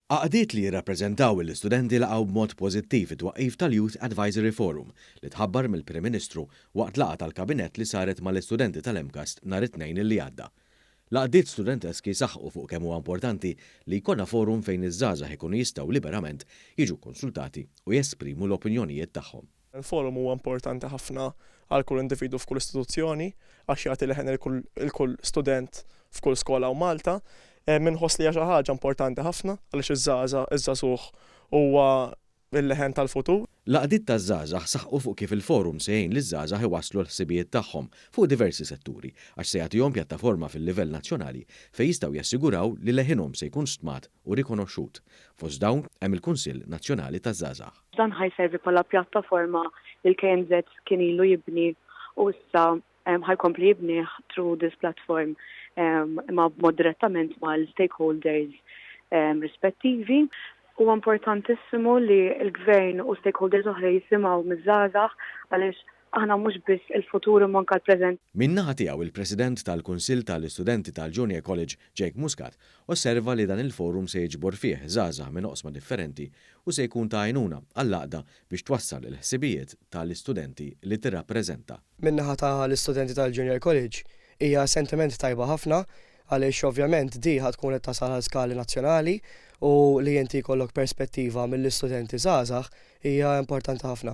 Għaqdiet li jirrappreżentaw lill-istudenti laqgħu b'mod pożittiv it-twaqqif tal-Youth Advisory Forum li tħabbar mill-Prim Ministru waqt laqgħa tal-Kabinett li saret mal-istudenti tal-MCAST nhar it-Tnejn li għadda. L-għaqdiet studenteski saħqu fuq kemm huwa importanti li jkollna forum fejn iż-żgħażagħ ikunu jistgħu liberament jiġu konsultati u jesprimu l-opinjonijiet tagħhom. Il-forum huwa importanti ħafna għal kull individwu f'kull istituzzjoni għax jagħti leħen lil kull student f'kull skola hawn Malta. Inħoss li hija xi ħaġa importanti ħafna għaliex iż-żgħażagħ, iż-żagħżugħ huwa l-leħen tal-futur. L-għaqdiet taż-żgħażagħ saħqu fuq kif il-forum se jgħin liż-żgħażagħ iwasslu l-ħsibijiet tagħhom fuq diversi setturi għax se jagħtihom pjattaforma fil-livell nazzjonali fejn jistgħu jassiguraw li leħinhom se jkun stmat u rikonoxxut. Fost dawn hemm il-Kunsill Nazzjonali taż-Żgħażagħ. Dan ħa jservi bħala pjattaforma li l-KNŻ kien ilu jibni u issa ħa jkompli jibnih through this platform imma b'mod direttament mal-stakeholders rispettivi. Huwa importantissimu li l-gvern u stakeholders oħra jisimgħu miż-żgħażagħ għaliex aħna mhux biss il-futur imma anke l-preżent. Min-naħa tiegħu il-President tal-Kunsill tal-Istudenti tal-Junior College, Jake Muscat, osserva li dan il-forum se jiġbor fih żgħażagħ minn oqsma differenti u se jkun ta' għajnuna għall-għaqda biex twassal il-ħsibijiet tal-istudenti li tirrappreżenta. Min-naħa tal-istudenti tal-Junior College hija sentiment tajba ħafna għaliex ovvjament di ħa tkun qed tasal għal skali nazzjonali u li inti jkollok perspettiva mill-istudenti żgħażagħ hija importanti ħafna.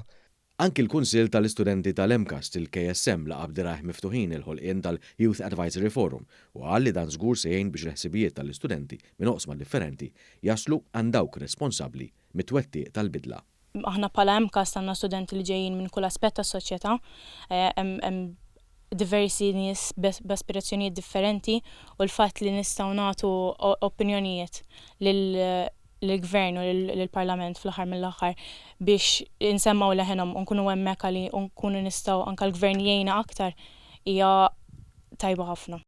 Anki l-Kunsill tal-Istudenti tal-MCAST, il-KSM, laqa' b'dirgħajh miftuħin il-ħolqien tal-Youth Advisory Forum u qal li dan żgur se jgħin biex il-ħsibijiet tal-istudenti minn oqsma differenti jaslu għand dawk responsabbli mit-twettiq tal-bidla. Aħna bħala MCAST għandna studenti li ġejjin minn kull aspett tas-soċjetà, hemm diversi nies b'aspirazzjonijiet differenti u l-fatt li nistgħu nagħtu opinjonijiet lill-gvern u lill-parlament fl-aħħar mill-aħħar biex insemmgħu leħenhom u nkunu hemmhekk għali u nkunu nistgħu anke l-gvern jgħinna aktar hija tajba ħafna.